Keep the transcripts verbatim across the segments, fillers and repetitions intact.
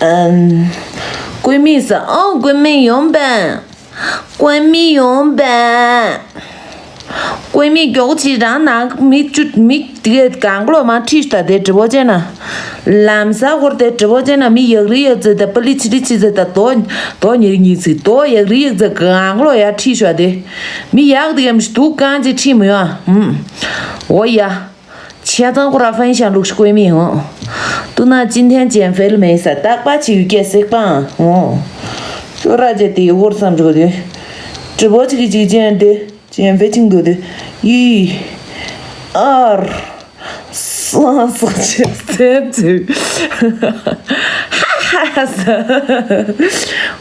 ཨམ། ཀུན་མིང་ཟེར། ཨོ། ཀུན་མིང་ཡོང་པས། ཀུན་མིང་ཡོང་པས། ཀུན་མིང་མགྱོགས་ཅིག་རང་ནང་མི་བཅུ་མི་དེ་གང་གློ་མ་ཁྲིད་ཤོག་དེ་དྲི་བོ་ཅན་ན། ལམ་ས་གོར་དེ་དྲི་བོ་ཅན་ན་མི་ཡག་རི་ཡག་ཙེ་དེ་པ་ལི་ཆི་རི་ཆི་ཙེ་ད་དོ་དོ་ཉེ་རི་ཉི་ཚིག་དོ་ཡག་རི་ཡག་ཙེ་གང་གློ་ཡ་ཁྲིད་ཤོག་དེ། མི་ཡག་དེ་གམ་ཞིག་དུག་གང་ཅིག་ཁྲིད་མི་ཡོང་། ཨམ། འོ་ཡ། ཆ་ཚང་ཁོ་ར་ཧྥན་ཤང་ལུགས་ཤིག་ཀུན་མིང་ཧོ། ཏུ་ན་ཅིན་ཐན་ཅན་ཧྥེལ་མེ་ས་རྟག་པ་ཆི་ཡུ་ཀེ་སེག་པང་ཧོ། ཅོ་ར་ཅེ་དེ་ཡུ་གོར་བསམ་བྱུག་དེ། དྲི་བོ་ཆི་གི་ཅིག་ཅན་དེ་ཅན་ཧྥེ་ཆིང་དུ་དེ་ཡི། ཨར། སང་སང་ཆེ་སེམས་ཆེ། ཧ་ཧ་ཧ་ས།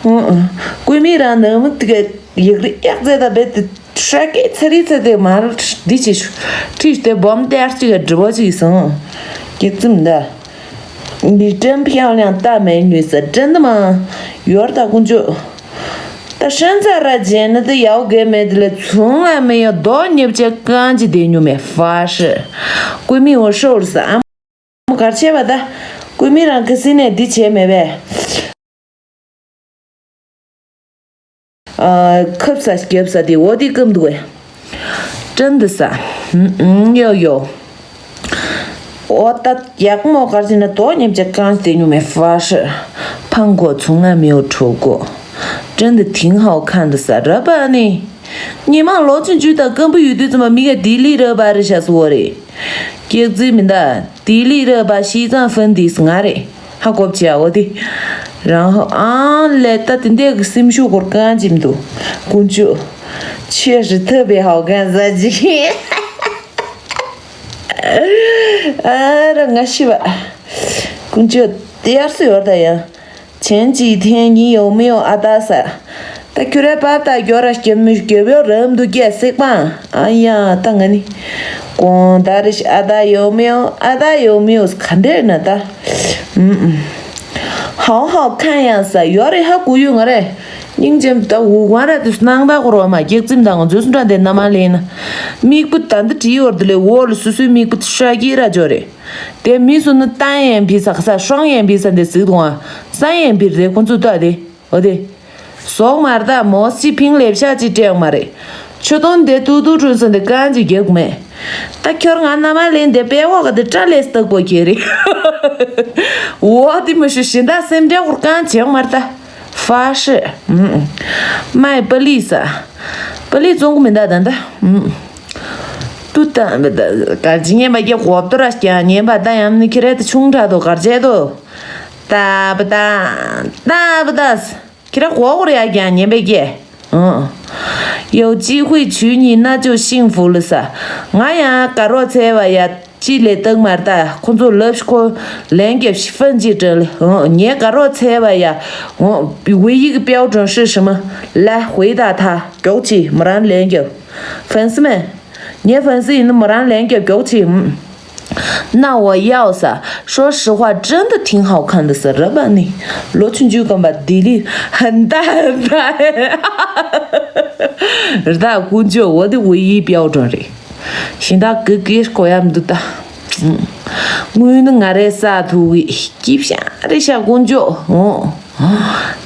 ཧོ། ཀུན་མིང་རང་ནང་མི་དེ་ག་ཡག་རི་ཡག་ཙེ་ད་བེད་དེ། ཧྲ་གི་ཚ་རི་ཚ་དེ་མར་འདི་ཅི་ཤུ། ཁྲིས་དེ་སྦོམ་དེ་ཨར་ཅི་ག་དྲི་བོ་ཅི་སོང་། སྐྱག་རྫུན་ད། འདི་ཀྲམ་ཕིའོ་ལིང་ཏ་མེ་ཉུས་ས་ཀྲན་ད་མ། ཡོར་ད་ཀུན་ཅོ། ད་ཧྲན་ཚ་ར་ཇེ་ན་དེ་ཡའོ་གེ་མེ་དེ་ལ་ཚུང་ལ་མེ་ཡོ་དོ་ཉེབ་ཅེ་གང་ཅི་དེ་ཉུ་མེ་ཧྥ་ཧྲི། ཀུན་མིང་འོ་ཧྲོ་རུ་ས་ཨ་མ་གར་ཆེ་བ་ད། ཀུན་མིང་རང་ཁི་སི་ནས་འདི་བྱེད་མེད་པས། ཨ། ཁབ་ས་རྒྱབ་ས་དེ་འོ་དེ་སྐམ་འདུག་གས། ཀྲན་དུ་ས། ཡོ་ཡོ། འོ་ད་ཡག་མོ་གར་ཅི་ན་དོ་ཉེབ་ཅེ་གང་ཅི་དེ་ཉུ་མེ་ཧྥ་ཧྲི། ཕང་གོ་ཚུང་ན་མེའོ་ཁྲོ་གོ། ཀྲན་དུ་ཐིང་ཧའོ་ཁན་དུ་ས་ར་པ་ནི། ཉི་མ་ལོ་ཆུང་ཆུང་དང་སྐམ་པོ་ཡོད་དུས་ཙམ་པ་མི་ག་དི་ལི་ར་པ་རི་ཤ་སུ་བོ་རེད། སྐྱག་རྫུན་མི་འདའ། དི་ལི་ར་པ་ཤི་ཙང་ཧྥན་དིས་ང་རེད། ཧ་གོ་བྱ་འོ་དེ། རང་ཧ་ཨང་ལས་ད་དེ་འདྲས་ཀྱི་སེམས་ཤུགས་སྐོར་གང་ཅིམ་འདུག་ཀུན་སྤྱོད། ཆོས་རི་ཐབས་པའི་ཧའོ་གན་ཟ་ཅིག་ཨ་ར་ང་ཤི་བ། ཀུན་སྤྱོད་དེ་ཡར་སུ་ཡོར་ད་ཡང་། ཆེན་གཅིག་འཐེན་གཉིས་ཡོང་མི་ཡོང་ཨ་ད་ས། ད་ཁྱོད་རའི་པབ་ད་རྒྱོ་ར་སྐྱེ་མི་རྒྱོ་བའི་རབ་འདུག་སྐྱེ་སྲེག་པང་ཨ་ཡ་ད་ང་ནི། གོང་ད་རེ་ཨ་ད་ཡོང་མི་ཡོང་ཨ་ད་ཡོང་མི་ཡོང་ག་འདྲེ་ན་ད། ཧའོ་ཧའོ་ཁ་ཡང་ས་ཡོ་རེ་ཧ་གུ་ཡུ་ང་རེ། སྙིང་རྗེ་ད་འུ་ག་ར་དུ་སྣང་ད་གོ་རོ་མ་སྐྱེག་ཙིམ་ད་ང་ཚོས་སུ་འདྲ་འདེ་ན་མ་ལེན་ན། མིག་པུ་ད་འདི་བྲིས་ཡོར་དུ་ལེ་འོ་ལུ་སུ་སུའི་མིག་པུ་ཤ་ཀི་ར་ཇོ་རེ། དེ་མི་སུ་ནི་ཏན་ཡན་བི་ས་ས་ཧྲང་ཡན་བི་ས་འདི་ཟིག་དུ་ང་ས་ཡན་བི་རེ་ཁོང་ཚོ་ལྟ་དེ་འོ་དེ། ཟོག་མར་ད་མོ་སི་ཕིང་ལེབ་ཤ་ཅི་སྤྲད་མ་རེད། ཆུ་དོན་དེ་ཏུ་ཏུ་ཀྲུན་ས་འདི་གང་ཅི་རྒྱག་མེད། ད་ཁྱོར་ང་ན་མ་ལེན་དེ་པེ་འོག་གི་དེ་སྐྲ་ལེས་སྟག་པོ་ཁྱེར་རེད། འོ་དེ་མི་ཤི་ཤི་ད་སེམས་འདྲ་ཁོར་གང་བྱེད་མར་ད། ཧྥ་ཧྲི། མའི་པ་ལི་ས། པ་ལི་བཙོང་གི་མི་འདའ་ད་འདའ། ཏུ་ཏ་གར་ཇི་ཉན་པ་སྐྱེ་གོ་ཏོ་ར་སྐྱ་ཉན་པ་ད་ཡམ་ནི་ཁྱེད་རེད་དུ་ཆུང་དྲག་དོ་གར་བྱེད་དོ། ཏ་བ་ཏ། ཏ་བ་ཏ། ཁྱེད་ར་གོ་གོ་ར་ཡ་ཀྱང་ཉན་པའི་སྐྱེ། ཨང་། ཡོ་ཅི་ཧུའི་ཆུ་ཉི་ན་ཅོ་ཤིང་ཧྥུ་ལི་ས། ང་ཡང་དགའ་རོགས་འཚལ་བ་ཡ། ཅི་ལས་སྟག་མར་ད་ཁོ་ཚོ་ལབ་ཤི་ཁོ་ལན་རྒྱབ་ཤི་ཧྥན་ཅི་ཀྲན་ལི། ཨང་། ངའི་དགའ་རོགས་འཚལ་བ་ཡ། ཨང་། ཝེ་ཡིག་པེའོ་ཀྲོན་ཧྲི་ཧྲི་མ། ལ་ཧུའི་ད་ཐ་མགྱོགས་ཅི་མོ་རང་ལན་རྒྱབ། ཧྥན་སི་མེ། ངའི་ཧྥན་སི་ཡིན་ན་མོ་རང་ལན་རྒྱབ་མགྱོགས་ཅི། 那我要啥？说实话，真的挺好看的，是吧？你罗春秋干吧，地理很大很大。ར་ད་ཀུན་སྤྱོད་འོ་དེ་ཝེ་ཡིག་པེའོ་ཀྲོན་རེད། ཤིང་ད་གི་གི་སྐོ་ཡམ་འདུག་ད། དངུལ་ནི་ང་རའི་ས་ཐུག་གི་སྐྱིབ་ཤ་རེ་ཤ་ཀུན་སྤྱོད་འོ།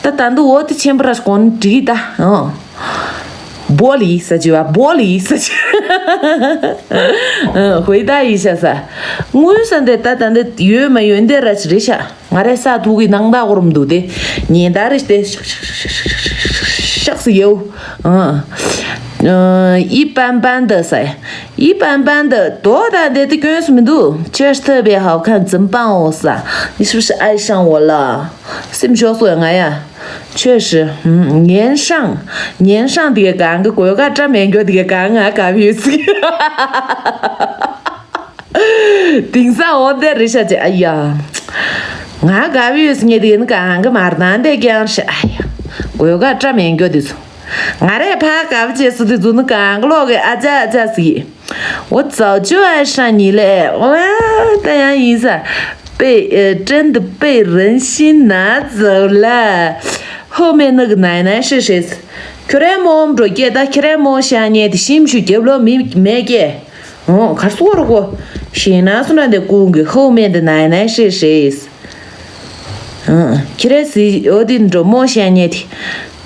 ད་ད་འདུག་འོ་དེ་ཆེན་པོ་ར་སྐོ་ནི་འགྲིག་ད་འོ།玻璃ས་ཅི་བ་玻璃ས་ཅི། ཧོའི་ད་ཡི་ཤ་ས། དངུལ་ས་འདི་ད་ད་འདི་ཡོད་མ་ཡོད་འདི་ར་ཅི་རེད་ཤ། ང་རའི་ས་ཐུག་གི་ནང་ད་གོ་རུམ་འདུག་སྟེ། ཉིན་ད་རེ་སྟེ། ཤག་སི་ཡོ། ཨི་པན་པན་འདི་ས། ཨི་པན་པན་འདི་དོ་ད་འདི་དེ་སྐྱོན་སུ་མི་འདུག་ཁྱོད་ཐུབ་པའི་ཧའོ་ཁན་ཙིམ་པང་འོ་ས། ནི་སུ་ཤི་ཨའི་ཤང་འོ་ལ། སེམས་ཤོག་སོ་ཡ་ང་ཡ། ཁྱོད་ཤི། ཉན་ཤང་། ཉན་ཤང་དེ་ག་གང་གི་གོས་ཀ་བཀྲ་མེད་འགྱོ་དེ་ག་གང་ང་ག་བི་ཡོད་སི། དེང་སང་འོ་དེ་རེ་ཤ་ཅེ་ཨ་ཡ། ང་ག་བི་ཡོད་སི་ངེ་དེ་ནི་གང་གི་མར་ནང་དེ་ཀྱང་ཤི་ཨ་ཡ། གོས་ཀ་བཀྲ་མེད་འགྱོ་དེ་སུ། ང་རེ་ཕ་ག་བི་ཅེ་སུ་དེ་ཛུ་ནི་གང་གི་ལོག་གི་ཨ་ཅ་ཨ་ཅ་སི། 我早就爱上你了。哇，大洋一下被呃，真的被人心拿走了。后面那个奶奶是谁？ ཁྱོད་རའི་རྨོ་འགྲོ་སྐད་ད་ཁྱེད་རའི་རྨོ་ཤ་ཉེ་དེ་ཤིམ་ཤུ་རྒྱབ་ལོ་མི་མེད་སྐད། འོ་གར་སོ་ར་གོ། ཞེ་ན་སོ་ན་དེ་ཀུང་གི་后面的奶奶是谁？ ཁྱེད་རང་སི་འོ་དེ་འགྲོ་མོ་བཤད་ཉེ་དེ།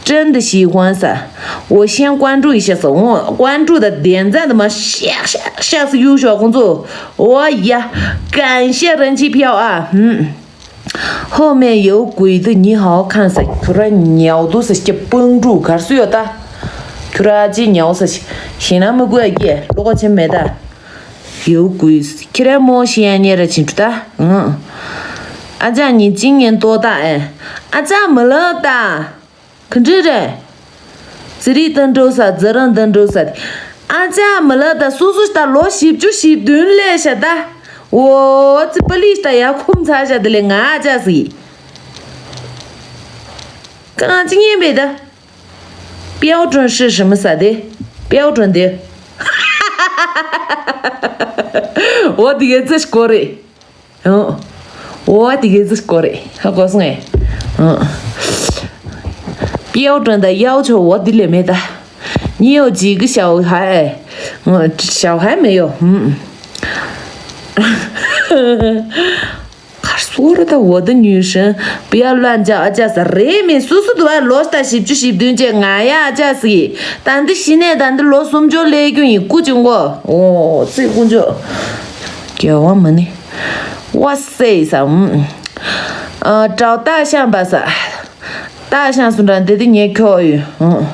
真的喜欢 ས། 我先关注一下 ས། འོ་关注 ད་点赞 ད་མ་ཤག་ཤག་ཤག་སི་གཡུག་ཤོག་ཁོང་ཚོ། འོ་ཡ། 感谢人气票 ཨ། ཧུམ། 后面有鬼的你好好看 ས། ཁྱོད་རང་ཉལ་དུ་ས་སྐྱ་པང་ཕྲུག་གར་སུ་ཡོད་ད། ཁྱོད་རང་ཅི་ཉལ་ས་ཞིག་ཞེ་ན་མི་དགོས་ཀྱི་ལོག་ཆེན་མེད་ད། 有鬼 ས། ཁྱེད་རང་མོ་ཤི་ཡ་ཉེ་ར་ཅིན་ཕྲུ་ད། ཨ་ཅག་ཉིན་གཅིག་ཉིན་ཏོག་ད་ཨེ། ཨ་ཅག་མི་ལ་ད། ག་འདྲ་རེད། ཙི་རི་ཏན་འགྲོ་ས་ཛི་རང་ཏན་འགྲོ་ས། ཨ་ཅག་མི་ལ་ད་སུ་སུ་ད་ལོ་བཞི་བཅུ་ཞེ་བདུན་ལས་ཤ་ད། འོ་ཙི་པ་ལི་ད་ཡ་ཁུམ་ཚ་ཤ་དེ་ལས་ང་ཨ་ཅག་སི། གང་ཅི་ཉན་པའི་ད། 标准是什么 ས་དེ། 标准 དེ། འོ་དེ་གའི་ཙི་སྐོར་རེད། འོ། འོ་དེ་གའི་ཙི་སྐོར་རེད། ཧ་གོ་སོང་ངས། འོ། 标准 ད་要求 འོ་དེ་ལས་མེད་ད། 你有几个小孩 ཨེ། 嗯，小孩没有。嗯。 གར་སོ་ར་ད། 我的女神不要乱叫 ཨ་ཅག་ས། རེད་མིན་སུ་སུ་དུ་བ་ལོ་ད་བཞི་བཅུ་ཞེ་བདུན་ཅེ་ང་ཡ་ཨ་ཅག་སི། ད་འདི་ཤི་ནས་ད་འདི་ལོ་སུམ་ཅུ་ལས་རྒྱུ་ཡིན་སྐུ་ཅི་མགོ། འོ་ཙི་ཀུན་ཅོ། རྒྱལ་བ་མ་ནི། 哇塞 ས། ཨ། 找大象吧 ས། 大象 སུ་འདྲ་འདི་དེ་ཉེ་ཁྱོ་ཡོད།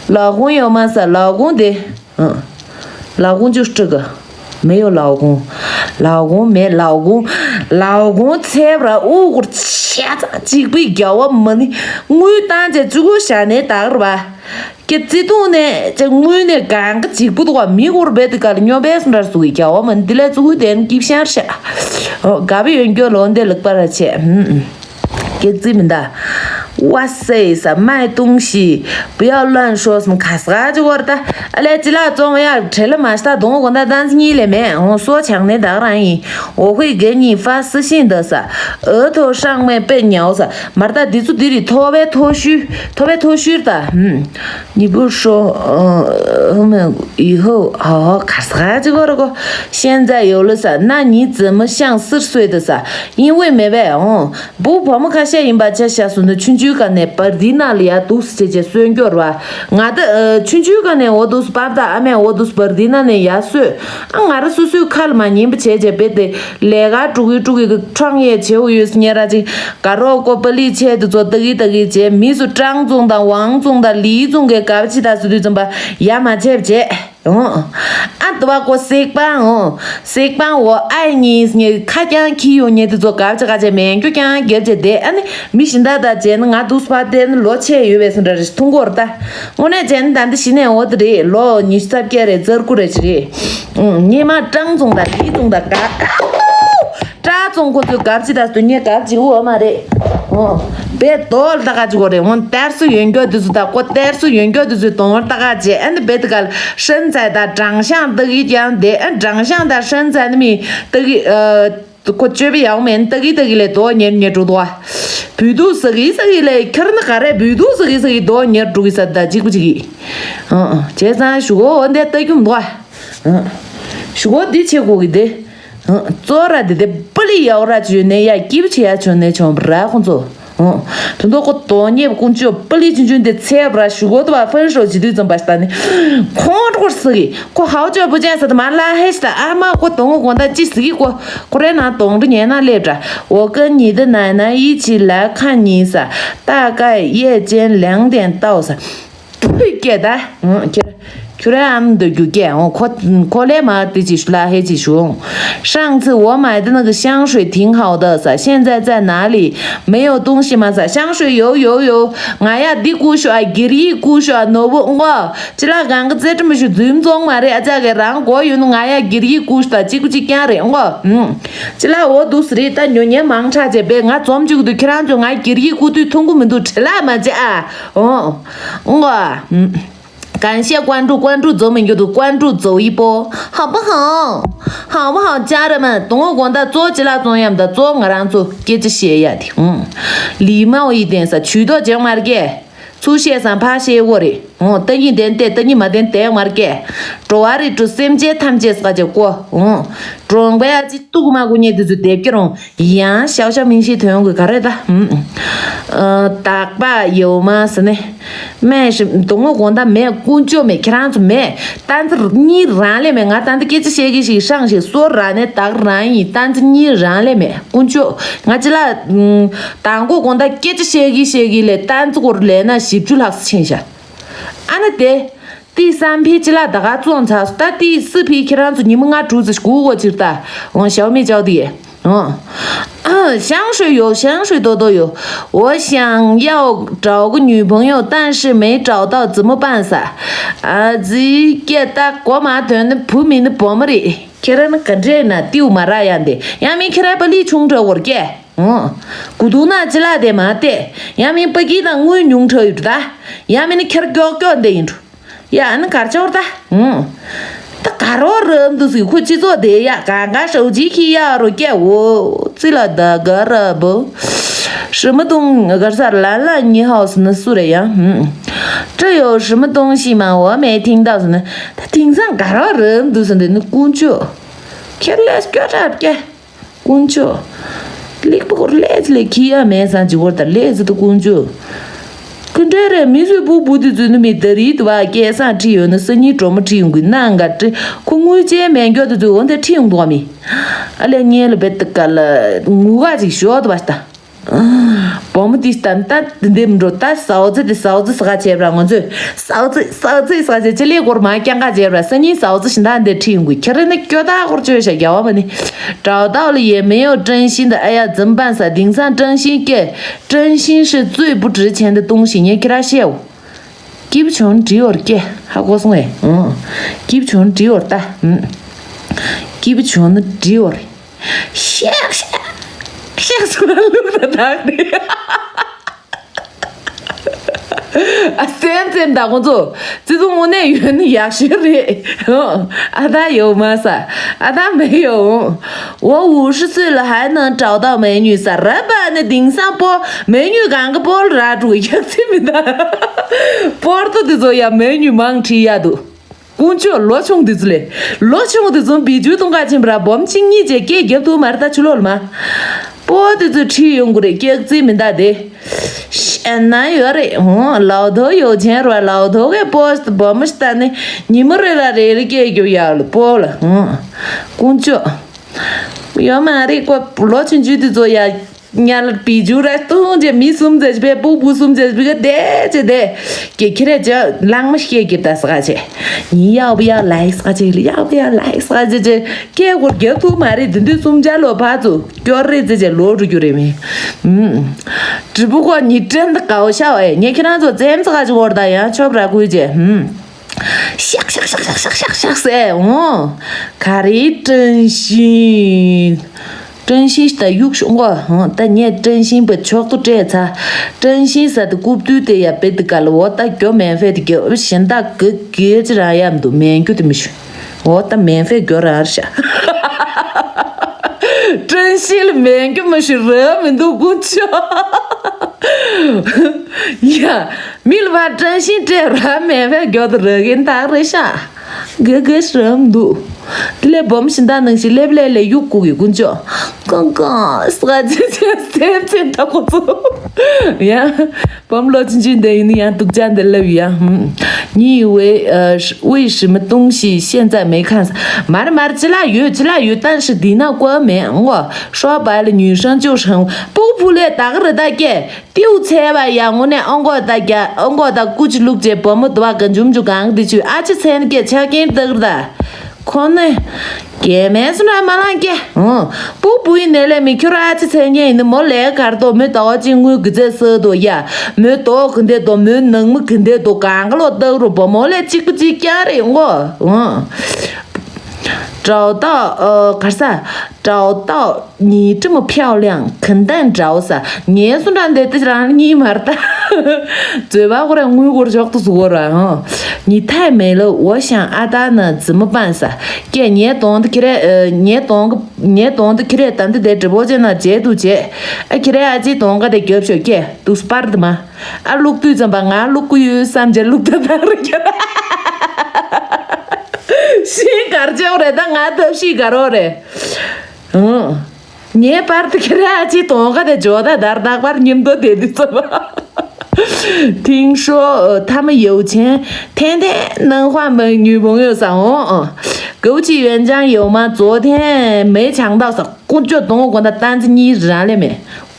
老公有吗 ས། 老公 དེ། 老公就是这个。没有老公。 老公 མེད། 老公 老公 ཚེ་བ་ར་ཨུ་གུར་ཆ་ཚང་གཅིག་པུའི་རྒྱལ་བ་མ་ནི་དངུལ་བཏང་བྱས་བཅུ་དགུ་བཞག་ནས་ད་གར་བ། ཀྱེ་བརྩེ་དུང་ནས་ཀྱེ་དངུལ་ནས་གང་ག་གཅིག་པུ་འདུག་བ། མི་གུར་བེད་དེ་ག་ལ་སྨྱོ་བས་སུ་འདྲ་སུ་གི་རྒྱལ་བ་མ་ནི་དེ་ལས་བཅུ་དགུ་དེ་ནི་སྐྱིབ་ཤར་ཤ། དགའ་བའི་ཡོན་སྐྱོ་ལོ་འདི་ལུག་པ་ར་ཆེ། སྐྱེ་རྩིས་མི་འདའ། 哇塞 ས། 卖东西不要乱说 སམ་ཁ་ས་ག་ཅི་གོ་ར་ད། ཨ་ལས་ཅི་ལ་བཙོང་ཡ་བྲེལ་ལ་མ་ཤ་ད་གདོང་གོ་ད་ཏན་ཙི་གཉིས་ལས་མེད། འོང་སོ་ཆག་ནས་ད་རང་ཡིན། 我会给你发私信的 ས། 额头上面被咬 ས། མར་ད་འདི་ཚོ་འདི་རི་ཐོ་བའི་ཐོ་ཤུ། ཐོ་བའི་ཐོ་ཤུར་ད། 你不说，呃，后面以后好好 ཁ་ས་ག་ཅི་གོ་ར་གོ། 现在有了 ས། 那你怎么像四十岁的 ས། 因为没 ཝེ་འོང་། བུ་བུ་མོ་ཁ་ཤས་ཡིན་པ་ཆ་བཞག་སོང་ན་ཆུང་ཆུང་སྒང་ནས་བར་དི་ན་ལ་ཡ་འདུག་སེ་བྱས་བྱས་གསོན་སྐྱོར་བ། ང་ད་ཨ། ཆུང་ཆུང་སྒང་ནས་འོ་འདུག་སེ་པ་ད་ཨ་མས་འོ་འདུག་སེ་བར་དི་ན་ནས་ཡ་གསོས། ཨ་ང་ར་སོ་སོའི་ཁ་ལ་མ་ཉན་པ་བྱས་བྱས་རྦད་དེ་ལས་ཀ་དཀྲུག་གི་དཀྲུག་གི་ཁྲང་ཡས་བྱེད་འོ་ཡོད་སྙན་ར་ཅིག་ག་རོག་གོ་པ་ལི་ཆེ་དེ་ཚོ་ཏག་གི་ཏག་གི་བྱས། མི་སུ་ཀྲང་ཙུང་དང་ཝང་ཙུང་དང་ལི་ཙུང་གི་གབ་ཆི་ད་སུ་དུས་ཙམ་པ་ཡ་མ་བྱས་བྱས། འོང་། ཨ་དུ་བ་ཀོ་སེག་པང་འོང་། སེག་པང་འོ་ཨའི་གཉིས་ངས་ཁ་རྐྱང་ཁྱི་ཡོང་ཉེ་དེ་ཚོ་གབ་ཅི་ག་ཅེ་མེན་རྒྱུ་རྐྱང་རྒྱབ་ཅེ་དེ་ཨ་ནི་མི་གཞན་དག་དང་བྱས་ན་ང་འདུག་སེ་བ་དེ་ནི་ལོ་ཆེ་ཡོད་པས་སུ་འདྲ་རེ་ཐུང་གོ་ར་ད། དངོས་གནས་བྱས་ན་ད་འདི་གཞི་ནས་འོ་དེ་རེད། ལོ་ཉི་ཤུ་རྩ་བརྒྱད་རེད། རྩ་དགུ་རེད་ཅི་རེད། ཨུང་། སྙེ་མ་ཀྲང་ཙུང་དང་ལི་ཙུང་དང་ག་ཀྲ་ཙུང་ཁོ་ཚོས་གབ་ཅི་ད་སུ་ཉེ་གབ་ཅི་འོ་མ་རེད། འོ། བེ་དོལ་ད་ག་ཅི་གོ་རེད། འོ་དར་སུ་ཡོན་སྐྱོ་དུ་སུ་ད་ཀོ་དར་སུ་ཡོན་སྐྱོ་དུ་སུ་དོང་ད་ག་ཅེ་ཨན་བེ་ད་ག་ལ་ཧྲན་ཚའི་ད་ཀྲང་ཤང་ཏག་གི་ཀྱང་དེ་ཨན་ཀྲང་ཤང་ད་ཧྲན་ཚའི་ནི་མི་ཏག་གི་ཨ། ཁོ་ཅོ་བི་ཡང་མེན་ཏག་གི་ཏག་གི་ལས་དོ་ཉེར་ཉེར་དྲུག་དོ། བུ་དུ་ས་གི་ས་གི་ལས་ཁྱར་ན་ག་རེ་བུ་དུ་ས་གི་ས་གི་དོ་ཉེར་དྲུག་གི་ས་ད་ཅིག་པུ་ཅིག་གི། ཨ་ཨ་བྱས་ཙང་ཞུ་གོ་འོ་འདི་ལྟ་རྒྱུ་མི་འདུག་ཨ། ཞུ་གོ་འདི་ཆེ་གོ་གི་འདི། ཨ་ཙོ་ར་འདི་དེ་པ་ལི་ཡའོ་ར་ཅི་ཡོད་ནས་ཡ་སྐྱིད་པོ་བྱེད་ཡ་བྱོན་ནས་བྱོན་པ་ར་ཁོང་ཚོ། ཨ་དོན་དོ་ཁོ་དོ་ཉེ་བ་ཀུན་ཅོ་པ་ལི་ཆུན་ཆུན་འདི་ཚེ་བ་ར་ཞུ་གོ་དོ་བ་ཕན་ཧྲོ་བྱེད་དུས་ཙམ་པ་ཞིག་ད་ནི། ཁོང་ཁྲོ་ཁོ་ས་གི་ཁོ་ཧའོ་ཅོ་བུ་ཅན་ས་དུ་མ་ལ་ཧེ་ཤི་ད་ཨ་མ་ཁོ་དོ་ངོ་དགོང་ད་ཅི་ས་གི་ཁོ། ཁོ་རེ་ན་དོང་དུ་ཉལ་ན་སླེབས་འདྲ། 我跟你的奶奶一起来看你 ས། 大概夜间两点到 ས། ཕུད་སྐད་ད། ཁྱོད་ཁྱོད་རའི་ཨམ་འདོད་རྒྱུ་སྐད་འོང་ཁོ་ཁོ་ལས་མ་དེ་ཅི་ཤུ་ལ་ཧེ་ཅི་ཤུ་འོང་། 上次我买的那个香水挺好的 ས། 现在在哪里？没有东西吗 ས། 香水有有有。 ང་ཡ་འདི་བསྐུར་ཤོག་ཨ། གིར་ཡིག་བསྐུར་ཤོག་ཨ། ནོར་བུ་ཨང་གོ། ཅི་ལ་གང་གི་རྩེ་གྲི་མི་ཤུ་རྫུན་བཙོང་མ་རེད། ཨ་ཅག་གི་རང་གོ་ཡོད་ནོ། ང་ཡ་གིར་ཡིག་བསྐུར་ཤོག་ད་གཅིག་པུ་གཅིག་རྐྱང་རེད་ཨང་གོ། ཅི་ལ་འོ་འདུག་སེ་རེད། ད་ཉོ་ཉན་མང་དྲགས་བྱས་པས་ང་འཛོམས་བཅུག་གི་འདུག་ཁྱེད་རང་ཚོ་ང་གིར་ཡིག་བསྐུར་དུས་མཐོང་གི་མི་འདུག་བྲེལ་ལ་མ་བྱེད་ཨ། ཨང་གོ། 感谢关注，关注走没有的关注走一波，好不好？好不好，家人们？དང་པོ་དགོང་དག་གཙོ་ཅི་ལ་བཙོང་ཡམ་ད་གཙོ་ང་རང་ཚོ་སྐད་ཆ་བཤད་ཡ་དེ། ཨང་། 礼貌一点 ས། ཇུས་གཏོགས་བྱེད་མ་རྒྱལ། ཚུར་བཤད་སང་ཕར་བཤད་དགོས་རེད། ཨོ། ལྟ་ཉིན་དེ་ལྟས་ལྟ་ཉིན་མ་དེ་དེ་མར་སྐད། འགྲོ་བ་རིགས་དྲུག་སེམས་ཅན་ཐམས་ཅད་ཟེར་ག་ཅེ་ཀོ། ཨོ། གྲོང་པའི་ཨ་ཅེ་ཏུག་མ་གུ་ཉེ་དུ་ཚུ་དེབ་ཀྱི་རུང་ཡང་ཤའོ་ཤའོ་མིང་ཤི་དོན་གི་ག་རེ་ད། ཨ། དག་པ་ཡོད་མ་ཟེར་ནས། མེད་ཤི་དོ་ངོ་དགོང་དག་མེད། དཀོན་མཆོག་མེད། ཁྱེད་རང་ཚོ་མེད། ཏན་ཏན་གཉིད་རང་ལས་མེད། ང་ཏན་ཏན་སྐད་ཆ་བཤད་གི་ཞིག་ཧྲང་ཞིག་སོ་ར་ནས་དག་རང་ཡིན། ཏན་ཏན་གཉིད་རང་ལས་མེད། དཀོན་མཆོག་ང་ཅི་ལ། དང་གོ་དགོང་དག་སྐད་ཆ་བཤད་གི་བཤད་གི་ལས་ཏན་ཏན་སྐོར་ལས་ན་བཞི་བཅུ་ལྷག་ཙམ་ཕྱིན་ཤག་ཨ་ནི་དེ། ཏི་སམ་ཕི་ཅི་ལ་ད་ག་བཙོང་ཚར་སོང་། ད་ཏི་སི་ཕི་ཁྱེད་རང་ཚོ་ཉི་མ་ལྔ་དྲུག་ཙམ་སྒུག་དགོས་ཕྱིར་ད། འོང་ཞའོ་མི་ཅའོ་དེ། འོང་།香水有，香水多多有。我想要找个女朋友，但是没找到，怎么办撒？啊，这个大国马屯的普民的伯莫里，ཁྱེད་རང་ནི་ག་འདྲས་ན་ཏིའུ་མ་ར་ཡ་འདི་ཡང་མིན་ཁྱེད་རང་པ་ལི་ཆུང་དྲ་བོར་སྐྱེ། འོང་། གུ་དུ་ན་ཅི་ལ་དེ་མ་བལྟས་ཡང་མིན་པ་ཀི་དང་དངུལ་ཉུང་དྲ་ཡོད་ད། ཡང་མིན་ཁྱེར་ཀྱོག་ཀྱོག་འདི་ཡིན་འགྲོ། ཡ་ཨ་ནི་གར་ཆོར་ད། ཧུམ། ད་ག་རོ་རམ་འདུག་སི་ཁོ་སྤྱི་ཚོགས་དེ་ཡ་གང་ག་ཧྲའུ་ཅི་ཁི་ཡ་རོ་སྐྱ་འོ་ཙི་ལ་ད་ག་ར་བོ།什么东གར་ས་ལ་ལ་ཉི་ཧའོ་སི་ནི་སུ་རེ་ཡ། ཧུམ། 这有什么东西吗？我没听到 སི་ནི། ད་དེང་སང་ག་རོ་རམ་འདུག་སི་འདི་ནི་དཀོན་མཆོག་ཁྱེར་ལས་སྐྱོ་དྲག་སྐྱ། དཀོན་མཆོག་ལེགས་པོ་སྐོར་ལས་ལས་ཁྱི་ཡ་མེད་སང་ཅི་བོར་དང་ལས་ཟི་དུ་དཀོན་མཆོག་ཁོ་འདྲ་རེད། མི་བཟོས་བུ་བུ་དུ་བཟོས་ནི་མི་ད་རིལ་དུ་བ་སྐལ་བཟང་ཁྲི་ཡོད་ནི་སི་ཉིན་གྲོ་མོ་ཁྲི་ཡོང་གི་ནང་ག་ཁྲི་ཁོ་དངུལ་ཅན་མེད་མགྱོགས་དུ་བཟོས་འོན་ཏེ་ཁྲི་ཡོང་དོག་མི་ཨ་ལས་ཉེ་ལ་བེད་དུ་ཀ་ལ་ངུ་ག་ཅིག་ཞོག་དུ་བ་ལྟ། བུ་མོ་དེ་ལྟ་ད་འདི་འདེམ་འགྲོ་ད་ཟའོ་ཙི་དེ་ཟའོ་ཙི་ཟ་ག་བྱས་པ་ང་ཚོས་ཟའོ་ཙི་ཟའོ་ཙི་ཟ་བྱས་ཅི་ལས་སྐོར་མ་རྐྱང་ག་བྱས་པ་སི་ཉིན་ཟའོ་ཙི་ཞིན་ད་འདི་ཁྲི་ཡོང་གི་ཁྱེད་རེ་ནི་སྐྱོ་ད་སྐོར་བཅོས་བྱ་རྒྱ་བ་མ་ནི། 找到了也没有真心的，哎呀，怎么办撒？顶上真心给，真心是最不值钱的东西。你给他笑。སྐྱིད་པོ་བྱུང་འདྲི་བར་སྐྱེ། ཧ་གོ་སོང་ངས། ཨང་། སྐྱིད་པོ་བྱུང་འདྲི་བར་ལྟ། ཨང་། སྐྱིད་པོ་བྱུང་ན་འདྲི་བར། ཤག་ཤག་ཤག་སོང་ན་ལུག་ལ་བདག་ནི། ཨ་སེམས་ཙེམ་དང་ཁོང་ཚོ་བརྩེ་དུང་དངོས་གནས་ཡོད་ན་ཡག་ཤོས་རེད། ཨ་ད་ཡོད་མ་ས། ཨ་ད་མེད་ཡོད། 我五十岁了还能找到美女撒？ར་བ་ནི་དེང་སང་པོ་美女གང་གི་པོ་ལ་ར་འགྲོ་ཡག་ཚི་མི་ད། པོར་ཏོ་དེ་ཚོ་ཡ་美女མང་ཁྲི་ཡ་འདུག་དཀོན་མཆོག་ལོ་ཆུང་དེ་ཚོ་ལས། ལོ་ཆུང་དེ་ཚོ་བི་ཇུ་གཏོང་ག་ཕྱིན་པ་ར་སྦོམ་གཅིག་གཉིས་བྱས་སྐད་རྒྱབ་ཐུབ་མ་རེད་ད་ཆུ་ལོག་ལ་མ། པོ་དེ་ཚོ་ཁྲིད་ཡོང་གི་རེད་སྐྱག་རྫི་མི་འདའ་དེ། ཤད་ན་ཡོད་རེད་ཧོ། ལའོ་ཐོ་ཡོ་ཆེན་ར་ལའོ་ཐོ་གའི་པོ་སི་སྦོམ་མི་ཤི་ད་ནི་ཉི་མ་རེ་ལ་རེ་རེ་སྐད་རྒྱབ་ཡག་ལ་པོ་ལ་ཧོ། དཀོན་མཆོག་ཡོད་མ་རེད་ཀོ་ལོ་ཆུང་ཆུང་དེ་ཚོ་ཡ། ཉ་ལ་བི་ཇུ་ར་སྟོང་ཅེ་མི་གསུམ་ཙེ་པེ་པུ་པུ་གསུམ་ཙེ་པི་ག་དེ་ཅེ་དེ་ཀེ་ཁི་རེ་ཅེ་ལང་མ་ཤེ་ཀེ་ད་ས་ག་ཅེ་ཉི་ཡའོ་བི་ཡའོ་ལའི་ས་ག་ཅེ་ལི་ཡའོ་བི་ཡའོ་ལའི་ས་ག་ཅེ་ཅེ་ཀེ་གོར་གེ་ཐུ་མ་རེ་དི་འདི་གསུམ་ཅ་ལོ་ཕ་ཚུ་ཀྱོ་རེ་ཙེ་ཅེ་ལོ་རུ་གྱུ་རེ་མི་ཧུམ་ཀྲི་པུ་གོ་ཉི་ཏྲན་ད་གའོ་ཤའོ་ཨེ་ཉེ་ཁྱེད་རང་ཚོ་ཙེམ་ས་ག་ཅེ་གོར་ད་ཡང་ཆོབ་ར་ཀུ་ཅེ་ཧུམ། ཤག་ཤག་ཟེར་འོང་། ག་རེ་ཀྲན་ཤིན། ཀྲན་ཤིན་ད་གཡུག་ཤོག་ངོ་ཧང་ད་ངས་ཀྲན་ཤིན་པ་མཆོག་ཏུ་སྤྲད་ཚ། ཀྲན་ཤིན་ཟ་དུ་རྐུབ་བཏུལ་དེ་ཡ་པེ་དི་ག་ལ་འོ་ད་གྱོ་མེན་ཧྥེ་དི་གྱོ་ཞིན་ད་གི་གི་ཅི་རང་ཡ་མི་འདུག་མེན་གྱོ་དི་མི་ཤུ། འོ་ད་མེན་ཧྥེ་གྱོ་རང་ར་ཤ། ཀྲན་ཤིན་ལ་མེན་གྱོ་མི་ཤུ་ར་མི་འདུག་དཀོན་མཆོག་ཡ། མི་ལ་བ་ཀྲན་ཤིན་སྤྲད་ར་མེད་པའི་མགྱོགས་དུ་ར་གིན་དག་རེ་ཤ། གི་གི་ཧྲམ་འདུག་དེ་ལས་སྦོམ་ཤིན་ད་ནང་ཞིག་ལེབ་ལེ་ལེ་གཡུག་གུ་གི་དཀོན་མཆོག་ཀང་ཀང་ས་ག་ཅི་ཅི་སེམས་ཅན་ད་ཁོ་ཚོ། ཡ། སྦོམ་ལོ་ཆུང་ཆུང་འདི་ཡིན་ན་ཡང་སྡུག་ཅག་འདི་ལབ་ཡ། ཧུམ། 你以为呃为什么东西现在没看 མར་མར་ཅི་ལ་ཡོད་ཅི་ལ་ཡོད་但是 དེ་ན་ཀོ་མེད་ངོ་说白了女生就是很 སྤུ་སྤུ་ལས་དག་རེ་ད་སྐྱེ། ཏིའུ་ཚལ་བ་ཡ་དངོས་གནས་ཨོ་མགོ་ད་རྒྱ་ཨོ་མགོ་ད་ཀུ་ཅི་ལུག་ཅེ་བུ་མོ་དུ་བ་ག་འཇུམ་འཇུ་གང་དེ་ཆུ་ཨ་ཅེ་ཚན་སྐྱེ་ཆ་རྐྱེན་དག་རེ་ད། ཁོ་ནི། སྐྱེ་མེད་སུ་ན་མ་ལང་སྐྱེ། ཨོ། སྤུ་སྤུ་ཡི་ནས་ལས་མི་ཁྱོད་ཨ་ཅེ་ཚན་སྐྱེ་ཡིན་ནི་མོ་ལས་གར་དོ་མོ་ད་བ་ཅི་དངུལ་གི་ཚེ་སོ་དོ་ཡ། མོ་དོ་གི་འདེ་དོ་མོ་ནང་མི་གི་འདེ་དོ་གང་ག་ལོ་དག་རུ་བུ་མོ་ལས་གཅིག་པུ་གཅིག་རྐྱང་རེད་ངོ་ཨོ། 找到呃 ག་རེ་ཟ། 找到你这么漂亮肯定找ས། ངའི་སུ་འདྲ་འདི་ཏི་རང་གཉིས་མར་ད། བཟོད་པ་ཁོ་རང་དངུལ་སྒོར་ཞོག་ཏུ་བཟོ་ར་ཧང་། 你太美了，我想爱的呢怎么办ས། ཀྱེ་ངའི་གདོང་དུ་ཁྱེད་རེ་ངའི་གདོང་གི་ངའི་གདོང་དུ་ཁྱེད་རེ་ད་འདི་དེ་直播间ན་མཇལ་དུ་བྱེད། ཨ་ཁྱེད་རེ་ཨ་ཅེ་གདོང་ག་དེ་རྒྱབ་ཤོག་ཀྱེ་དུ་སྤར་དུ་མ། ཨ་ལུག་དུས་ཙམ་པ་ང་ལུག་གུ་ཡོད་བསམ་བྱས་ལུག་ད་ད་རུ་ཁྱེད་ར། ཤིང་གར་ཅེའོ་རེད་ད་ང་ཐབས་ཤིག་ག་རོ་རེད། ཨང་། ངའི་པར་དུ་ཁྱེད་ར་ཅི་གདོང་ག་དེ་ཇོ་ད་དར་དག་པར་མཉམ་དུ་བསྡད་དུས་ཙམ་པ། 听说他们有钱天天能换美女朋友ས། ཨང་། 枸杞原浆有吗昨天没抢到ས། དཀོན་མཆོག་གདོང་དགོན་ད་ཏན་ཙི་གཉིས་རང་ལས་མེད།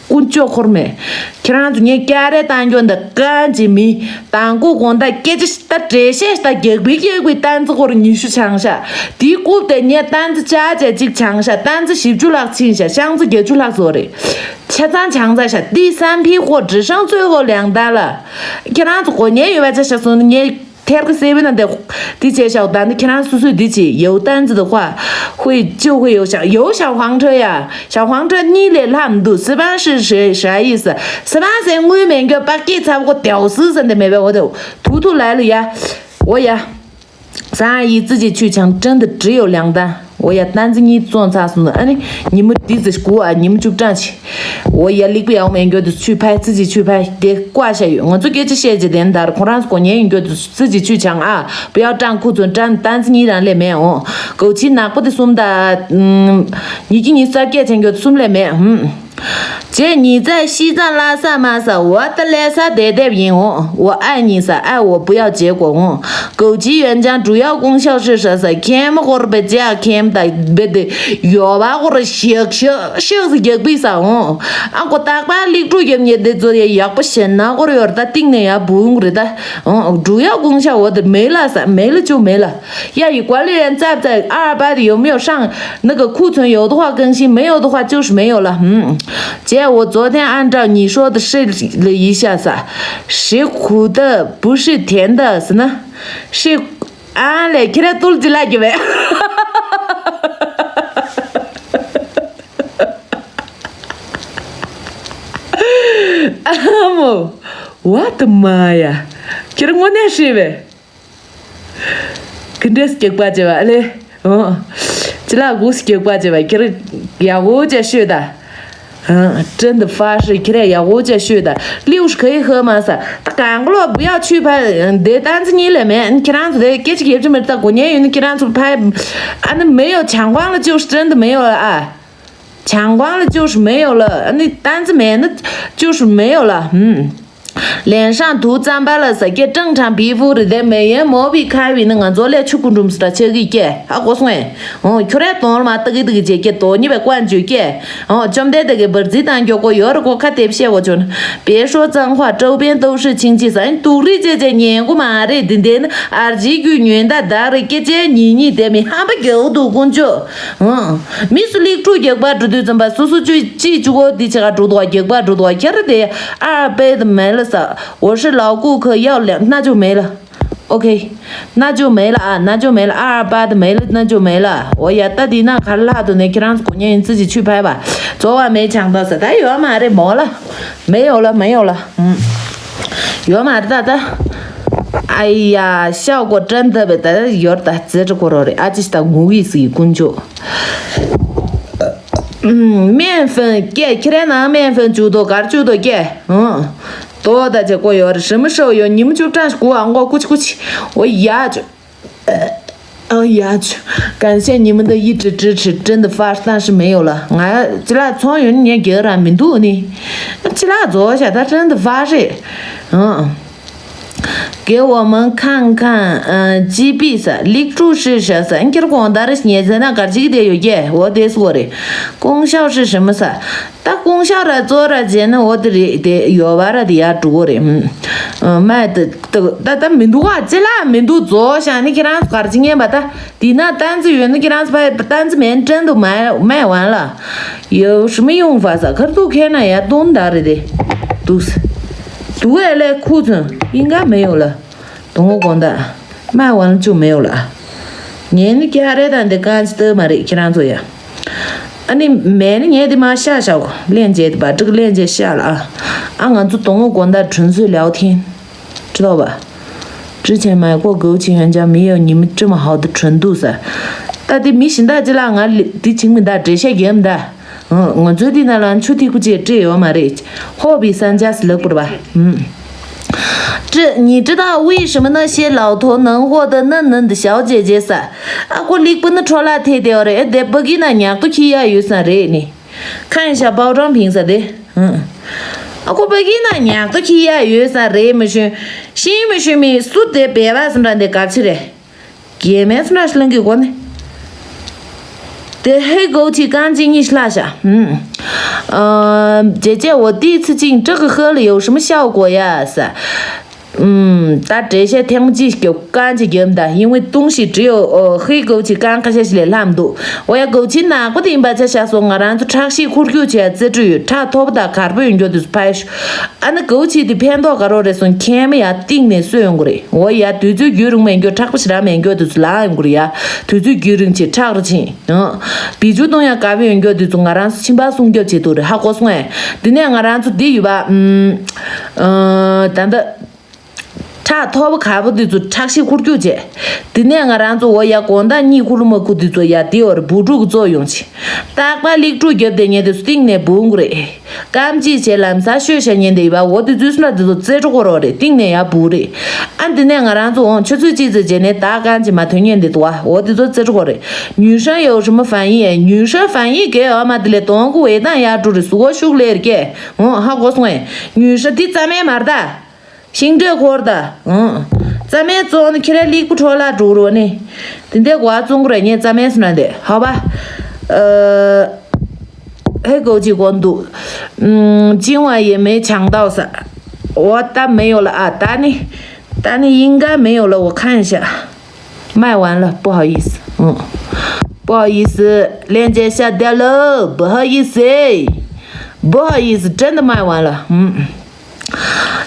དཀོན་མཆོག་འཁོར་མེད། ཁྱེད་རང་ཚོ་ངས་སྐྱ་རེ་བཏང་རྒྱུ་འདི་གང་ཅི་མི། དང་ཀུ་གོང་ད་སྐད་ཆ་ད་འགྲེལ་བཤད་ད་རྒྱག་པའི་རྒྱག་པའི་ཏན་ཙི་འཁོར་ཉི་ཤུ་ཆང་ཤ། དེའི་རྐུབ་དེ་ངས་ཏན་ཙི་ཅག་ཅག་གཅིག་ཆང་ཤ། ཏན་ཙི་བཞི་བཅུ་ལྷག་ཕྱིན་ཤ། ཤང་ཙི་བརྒྱད་ཅུ་ལྷག་བཟོ་རེད། ཆ་ཚང་ཆང་ཚ་ཤ། འདི་བསམ་འཕེལ་ཧོ་དྲི་ཤང་ཚོས་ཧོ་ལེང་ད་ལ། ཁྱེད་རང་ཚོ་གོ་ཉན་ཡོད་པ་ཆ་ཤ་སོང་ངས། ཐེར་གི་སེ་བི་ན་དེ། དེ་བྱས་ཤག་ད་ནི་ཁྱེད་རང་སུ་སུས་འདི་བྱེད་ཡོད་ཏན་ཙི་དུ་ཧྭ། ཧུའེ་ཅི་ཧུའེ་ཡོད་ཤག་ཡོད་ཤག་ཧུང་ཁྲེ་ཡ། ཤག་ཧུང་ཁྲེ་གཉིས་ལས་ལྷག་མི་འདུག་སི་པན་ཧྲི་ཧྲི་ཧྲ་ཡི་ས། སི་པན་སེ་དངུལ་མེད་མཁན་པག་སྐྱེས་ཚ་པོ་དེའུ་སི་ས་འདི་མེད་པའི་འོ་དེའུ། ཐུག་ཐུག་ལ་ལུ་ཡ། འོ་ཡ། ས་ཡི་ཙི་ཅི་ཆུ་ཆང་ཀྲན་དུ་བྲི་ཡོད་ལང་ད། འོ་ཡ་ཏན་ཙི་གཉིས་བཙོང་ཚར་སོང་ཨ་ནི། ཉི་མ་དེ་ཙི་དགུ་ཨ་ཉི་མ་བཅུ་གྲངས་ཆེ། འོ་ཡ་ལིག་པ་ཡག་མེད་འགྱོ་དུ་ཆུ་ཕའི་ཙི་ཅི་ཆུ་ཕའི་དེ་བཀའ་ཤ་ཡོད། ང་ཚོ་སྐད་ཆ་བཤད་ཅི་དེ་འདར་ཁོ་རང་ཚོ་གོ་ཉན་ཡིན་འགྱོ་དུ་ཙི་ཅི་ཆུ་ཆང་ཨ། བུ་ཡག་ཀྲང་ཁུ་ཚོན་ཀྲང་ཏན་ཙི་གཉིས་རང་ལས་མེད་འོང་། གོ་ཆི་ནག་པོ་དེ་གསུམ་ད། ཉི་ཁྱི་གཉིས་གསར་སྐད་ཆེན་འགྱོ་དུ་གསུམ་ལས་མེད་ཧུམ། ཅེ་ཉི་ཙ་ཤི་ཙ་ལ་ས་མ་ས་འོ་ད་ལས་ས་དེ་དེབ་ཡིན་འོང་འོ་ཨ་ཉི་ས་ཨ་འོ་བུ་ཡག་བྱེད་གོ་འོང་། 枸杞原浆主要功效是啥ས་ཁེམ་ཧོར་བེ་ཅ་ཁེམ་ད་བེ་དེ་ཡོ་བ་ཧོར་ཤག་ཤག་ཤག་ས་རྒྱག་པི་ས་འོང་། ཨ་ཀོ་ཏག་པ་ལིག་ཀྲུ་རྒྱབ་ཉེ་དེ་ཚོ་ཡ་ཡག་པོ་ཞེ་ན་ཧོར་ཡོར་ད་ཏིང་ནེ་ཡ་བུང་རེ་ད་འོང་། 主要功效འོ་དེ་མེ་ལ་ས་མེ་ལ་ཅུ་མེ་ལ། 要以管理员在不在二二八的有没有上那个库存，有的话更新，没有的话就是没有了。嗯，姐，我昨天按照你说的试了一下撒，是苦的，不是甜的，是呢，是啊嘞，给他肚子拉给喂。啊莫，我的妈呀！给了我那是喂。 གི་འདྲེས་སྐྱེག་པ་བྱེད་པ་ཨ་ལེ། ཨོ། ཅི་ལ་གུ་སྐྱེག་པ་བྱེད་པ་ཁྱེར་ཡག་གོ་ཅེ་ཤོད་ད། ཨ། ཀྲན་དུ་ཧྥ་ཧྲི་ཁྱེར་ཡག་གོ་ཅེ་ཤོད་ད། ལིའུ་ཧྲི་ཁེ་ཧེ་མ་ས། ད་གང་གློ་བུ་ཡག་ཆུ་ཕ། དེ་ཏན་ཙི་གཉིས་ལས་མེད་ཁྱེད་རང་ཚོ་དེ་སྐད་ཅིག་ཡེབ་ཅི་མེད་ད་གོ་ཉན་ཡོད་ནི་ཁྱེད་རང་ཚོ་ཕ། ཨ་ནི་མེ་ཡོ་ཆང་ཀོང་ལ་ཅིའུ་ཧྲི་ཀྲན་དུ་མེ་ཡོ་ལ་ཨ། 强光了就是没有了，那单子没了，就是没有了，嗯。脸上涂糌粑了，撒给正常皮肤的，美颜磨皮开运的，俺做来去滚中是他这个给，啊，我说哎，哦，去来懂了吗？这个这个姐姐多，你别管就给，哦，中间这个本子单就给有了，给我看对不起，我就别说脏话，周边都是亲戚，咱独立姐姐年过嘛，这点点，二级军人的，大人给这年纪的，没还不够多工作。 ཨང་། མི་སུ་ལིག་ཀྲུ་རྒྱག་པ་འགྲོ་དུས་ཙམ་པ་སུ་སུ་ཅི་ཅི་ཅུ་གོ་འདི་ཆ་ག་འགྲོ་དོ་རྒྱག་པ་འགྲོ་དོ་ཁྱེར་དེ་ཨ་པེ་དེ་མེ་ལ་ས། 我是老顾客，要两那就没了。OK，那就没了啊，那就没了。二二八的没了，那就没了。我也到底那卡拉都那 ཁྱེད་རང་ཚོ་གོ་ཉན་ཡིན་ཙི་ཅི་ཆུ་ཕ་བ། 昨晚没抢到ས། ད་ཡོད་མ་རེད་མོ་ལ། 没有了，没有了。嗯。ཡོད་མ་རེད་ད་ད། 哎呀，效果真的呗，ད་ཡོད་ད་ཙི་ཅི་གོ་རོ་རེད། ཨ་ཅི་ད་ངུ་གི་སི་ཀུན་ཅོ། 嗯，面粉 ཀྱེ་ཁྱེད་རང་ནང་面粉 བཅུག་དོ་གར་བཅུག་དོ་ཀྱེ། ཨང་། དོ་ད་ཅེ་ཀོ་ཡོད་རེད། 什么时候有 ཉི་མ་བཅུ་གྲངས་གོ་ཨང་གོ་ཀུ་ཆི་ཀུ་ཆི། 我牙就 ཨང་ཡ་ཆུ། 感谢你们的一直支持，真的发，但是没有了。ང་ཅི་ལ་ཚོང་ཡོད་ནི་ངས་རྒྱག་རང་མི་འདུག་ནི། ཅི་ལ་རྫོགས་བྱ་ད་真的发རེད། ཨང་། 给我们看看，嗯， ཅི་པི་ས། ལིག་ཀྲུ་ཧྲི་ཧྲ་ས། ཁྱེར་གོང་ད་རེ་ཉེ་ཚན་ན་གར་ཅིག་དེ་ཡོད་ཀྱེ། འོ་དེ་སུ་རེད། 功效是什么ས། ད་功效ར་ཙོ་ར་བྱས་ན་འོ་དེ་རེད་དེ་ཡོད་བ་ར་དེ་ཡར་འགྲོ་གོ་རེད། ཨ། མ་དེ་ད་ད་མི་འདུག་ཨ། ཅི་ལ་མི་འདུག་རྫོགས་བྱ་ནི་ཁྱེད་རང་གར་ཅིག་ཉན་པ་ད། དེ་ན་ཏན་ཙི་ཡོད་ན་ཁྱེད་རང་ཚོ་ཕ་ཏན་ཙི་མེན་ཀྲན་དུ་མ་མེད་ཝན་ལ། ཡོ་ཧྲི་མི་ཡོང་ཧྥ་ས་ཁར་ཐུག་ཁེ་ན་ཡ་དོན་དག་རེད་དེ། དུག་ས། དུག་ཨེ་ལེ་ཁུ་ཚོན་ཨིན་ག་མེ་ཡོ་ལ། དོང་གོ་གོང་ད། མ་ཝན་ལ་ཅུ་མེ་ཡོ་ལ། ངས་ནི་ཀྱ་རེ་དང་འདི་གང་ཅི་ལྟོས་མ་རེད། ཁྱེད་རང་ཚོ་ཡ། ཨ་ནི་མེད་ནི་ངས་འདི་མ་ཤ་ཤ་གོ་ལན་བྱས་འདི་བ་ཀྲིག་ལན་བྱས་ཤ་ལ་ཨ། ཨ་ང་ཚོ་དོང་ངོ་དགོན་བདག་དྲུང་འཚོའི་ལའོ་ཐེན། ཅི་ལོ་བ། 之前买过枸杞原浆没有你们这么好的纯度噻。 ད་དེ་མི་གཞན་དག་ཅི་ལ་ང་འདི་བྱིང་མི་འདའ་འགྲེལ་བཤད་རྒྱབ་འདའ། ང་ཚོའི་འདི་ན་ལ་ཆུ་ཐིགས་པོ་ཅེས་སྤྲད་ཡོད་མ་རེད། ཧོ་བི་སན་ཅཱ་སི་ལགས་པུར་བ། 这你知道为什么那些老头能获得嫩嫩的小姐姐噻？ ཨ་ཁོ་ལིག་པུ་ནི་འཕྲོ་བརླག་ཐེབས་བསྡད་ཡོད་རེད། དེ་བ་གི་ན་ཉག་ཏོ་ཁྱི་ཡ་ཡོད་ས་རེད་ནི། 看一下包装瓶噻་དེ། ཨ་ཁོ་བ་གི་ན་ཉག་ཏོ་ཁྱི་ཡ་ཡོད་ས་རེད་མི་ཤོད། ཤིང་མི་ཤོད་མི་སུ་དེ་བེ་བ་སུ་འདྲ་འདི་ག་ཕྱི་རེད། རྒྱལ་མེད་སུ་འདྲ་ཤི་ལང་གི་གོ་ནི། དེ་ཧེ་གོ་ཆི་གང་ཅི་གཉིས་ཤི་ལ་ཤ། ཨ། 姐姐，我第一次进这个河里有什么效果呀？ ས། ཨུམ། ད་འགྲེལ་བཤད་ཐེངས་གཅིག་རྒྱབ་རྐང་གཅིག་རྒྱབ་འདའ། 因为东西只有 ཨོ་ཧི་ཀོ་ཆི་རྐང་ཁ་ཤས་ཤིག་ལས་ལྷམ་འདུག་འོ་ཡ་ཀོ་ཆི་ནག་པོ་དེ་ཡིན་པ་ཆ་བཞག་སོང་། ང་རང་ཚོ་ཁྲག་ཤེད་འཁོར་རྒྱུག་བྱས་རྩེ་སྤྲུལ་ཡོད། ཁྲག་མཐོ་པོ་དང་གར་པོ་ཡོད་མགྱོགས་དུས་སུ་ཕ་ཡ་ཤུ། ཨ་ནི་ཀོ་ཆི་དེ་ཕན་ཐོགས་ག་རོ་རེད་སོང་། ཁྱེད་མི་ཡ་གཏིང་ནས་གསོས་ཡོང་གི་རེད། འོ་ཡ་དུས་ཚོད་རྒྱུན་རིང་མེད་མགྱོགས་ཁྲག་པོ་ཞེ་དྲག་མེད་མགྱོགས་དུས་སུ་ལངས་ཡོང་གི་རེད་ཡ། དུས་ཚོད་རྒྱུན་རིང་ཆེ་ཁྲག་རུ་ཕྱིན། ཨང་། བི་ཇུ་གཏོང་ཡ་དགའ་བོ་ཡོང་མགྱོགས་དུས་ཚོད་ང་རང་ཚོ་ཕྱིན་པ་སྲུང་སྐྱོབ་བྱེད་ཐུབ་རེད། ཧ་གོ་སོང་ངས། དེ་ནས་ང་རང་ཚོ་འདི་ཡོད་པ། ཨུམ། ཨང་། ད་ལྟ། ཁྲག་མཐོ་པོ་ག་པོ་དུས་ཚོད་ཁྲག་ཤེད་འཁོར་རྒྱུག་བྱས། དེ་ནས་ང་རང་ཚོ་འོ་ཡ་དགོང་དག་གཉིད་ཁུག་ལུ་མ་ཁུག་དུས་ཚོད་ཡ་དེ་འོར་བུ་ཕྲུག་གི་གཙོ་ཡོང་ཆེ། རྟག་པར་ལིག་ཕྲུག་རྒྱབ་དེ་ཉལ་དུས་སྟེང་ནས་བུང་གི་རེད། སྐམ་ཅིག་བྱས་ལམ་སང་ཤོད་བྱ་ཉན་དེ་ཡིན་པ། འོ་དེ་དུས་སུ་ན་དེ་ཚོ་རྩེ་གྲོགས་ཁོ་རོ་རེད། སྟེང་ནས་ཡར་བུ་རེད། ཨ་འདི་ནས་ང་རང་ཚོ་འོང་ཆུ་ཚོད་གཅིག་ཙམ་བྱས་ནས་ད་རྐང་གཅིག་མ་ཐོན་ཉན་དེ་འདུག་བ། འོ་དེ་ཚོ་རྩེ་གྲོགས་ཁོ་རེད། 女生有什么反应？ 女生反应给我们的嘞 དོང་ཁུ་འོས་དང་ཡར་འགྲོ་རེད། གཟུགས་པོ་ཤུགས་ལེར་སྐྱེ། འོང་ཧ་གོ་སོང་ངས། 女生དེ་རྩ་མེད་མར་ད། ཤིང་འབྲས་འཁོར་ད། ཨང་། རྩ་མེད་བཙོང་ནི་ཁྱེད་རའི་ལིག་པུ་འཕྲོ་བརླག་འགྲོ་རོ་ནི། དེ་འདྲའི་གོ་བ་བཙོང་གི་རེད་ངས་རྩ་མེད་སུ་ན་དེ་ཧོ་བ། ཨ། ཧེ་གོ་ཅི་གོ་འདུག་ཨུམ། 今晚也没抢到 ས། 我倒没有了啊，ད་ནི། ད་ནི་应该没有了，我看一下。卖完了，不好意思。嗯。不好意思，链接下掉了，不好意思。不好意思，真的卖完了。嗯。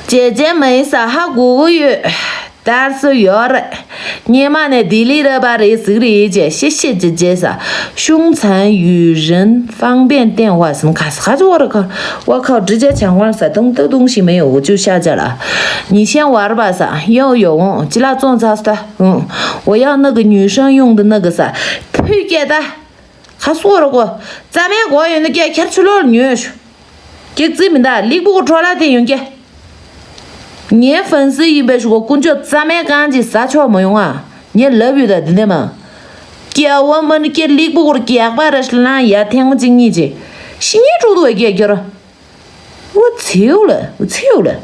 姐姐没 ས་ཧ་གོ་གི་ཡོད། དར་སུ་ཡོད་རེད། སྙེ་མ་ནས་ལྡི་ལི་ར་བ་རེད་ཟིག་རེད་ཅེས་ཤེས་ཤེས་ཅེ་ཅེ་ས། 凶残与人方便电话 ཟིན་ཁ་ས་ཁ་ཅོ་ར་ཁ། 我靠，直接抢光了噻，东都东西没有，我就下架了。你先玩吧 ས། 有有 འོང་ཅི་ལ་བཙོང་ཚར་སོ་ད། 嗯。 我要那个女生用的那个 ས། ཕུད་སྐད་ད། ཁ་སོ་རོ་གོ། རྩ་མེད་གོ་ཡོད་ན་སྐད་ཁྱེར་ཆུ་ལོག་ཉོས་ཤོག་སྐྱག་རྫི་མི་འདའ་ལིག་པུ་གོ་འཕྲོ་བརླག་དེ་ཡོང་སྐད། ངའི་ཧྥན་སི་ཡིན་པའི་ཞུ་གོ་དཀོན་མཆོག་རྩ་མེད་རྐང་གཅིག་ཟ་ཆོག་མ་ཡོང་ཨ། ངས་ལབ་ཡོད་ད་འདི་ནས་མ། སྐྱ་བ་མ་ནི་སྐྱ་ལིག་པུ་གོར་སྐྱག་པ་ར་ཤི་ལང་ཡ་ཐེངས་གཅིག་གཉིས་ཅི། ཤི་ཉེ་དྲུག་ཏུ་བའི་སྐད་ཁྱོར། འུ་ཚེའུ་ལ་འུ་ཚེའུ་ལ།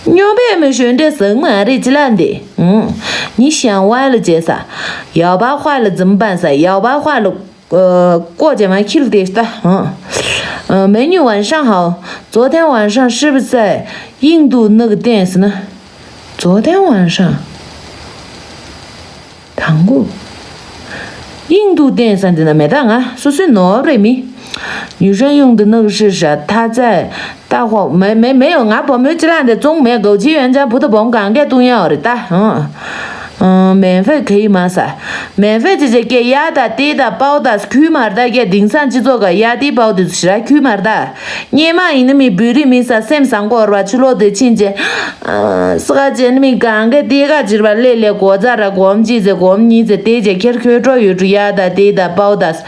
སྨྱོ་པའི་མི་གཞོན་འདྲེ་ཟང་མ་རེད་ཅི་ལ་འདི། ཨུང་། ཉི་ཤང་བ་ལ་བྱས་ས། ཡག་པ་ཧྭ་ལ་འཛིན་པ་ས་ཡག་པ་ཧྭ་ལ། ཨ། ཀོ་ཅེ་མ་ཁྱིལ་ཏེ་ལྟ། ཨང་། 美女晚上好。昨天晚上是不是在印度那个店是呢？昨天晚上。 དང་པོ། 印度店 ས་འདི་ན་མེད་ད་ང་སོ་སོའི་ནོར་རེད་མི། 女生用的那个是啥？他在大货没没没有 ང་བུ་མོའི་ཅི་ལ་འདི་བཙོང་མེད། 枸杞原浆 བུ་དང་བུ་མོ་གང་གས་བཏུང་ཡ་ཡོད་རེད་ད། ཨང་། 免费可以吗 ས། 免费 ཅེས་བྱས་ཀྱི་ཡ་ད་དེ་ད་པའོ་ད་ཁུལ་མར་ད་ཀྱི་དེང་སང་སྤྱི་ཚོགས་ཀ་ཡ་དེ་པའོ་དེ་ཚོ་ཞེ་དྲག་ཁུལ་མར་ད། སྙེ་མ་ཡིན་ནི་མི་བུ་རིགས་མི་ས་སེམས་བཟང་གོ་བར་བ་ཆུ་ལོག་དེ་ཕྱིན་ཅེ། ཨ། ས་ག་ཅེ་ནི་མི་གང་གས་དེ་ག་ཅིར་བ་ལེ་ལེ་གོ་ཛ་ར་གོམ་ཅི་ཟེ་གོམ་ཉི་ཟེ་དེ་ཅེ་ཁྱེར་ཁྱོད་འགྲོ་ཡོད་འགྲོ་ཡ་ད་དེ་ད་པའོ་ད།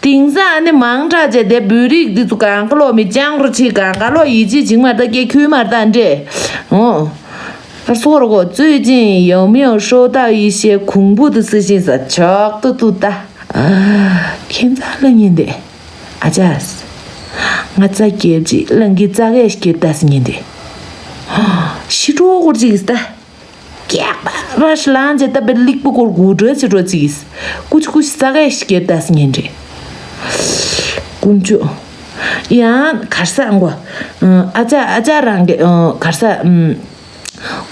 དེང་སང་ནི་མང་དྲགས་ཅེ་དེ་བུ་རིགས་འདི་ཚོ་གང་ག་ལོ་མི་ཅང་རུ་ཆི་གང་ག་ལོ་ཡིད་ཆེས་བྱིང་མར་ད་ཀྱི་ཁུལ་མར་ད་འདྲེ། ཨོ། 他说了过，最近有没有收到一些恐怖的私信 ས། ཆོག་ཏུ་ཏུ་ད། ཁྱེད་ཚ་ལ་ཉིན་དེ། ཨ་ཅག་ང་རྩ་སྐྱེབ་ཅིག་ལང་གི་རྩ་གས་སྐྱེབ་ད་སི་ཉིན་དེ། ཤི་གྲོགས་སྐོར་ཅིག་ད། ཀྱག་པ་ར་ཤི་ལང་ཅེ་ད་པེ་ལིག་པུ་སྐོར་གུ་འགྲོ་ཅི་འགྲོ་ཅིག་ཀུ་ཅི་ཀུ་ཅི་རྩ་གས་སྐྱེབ་ད་སི་ཉིན་དེ། ཀུན་ཅོ། ཡང་གར་ས་མགོ། ཨ་ཅག་ཨ་ཅག་རང་གི་གར་ས།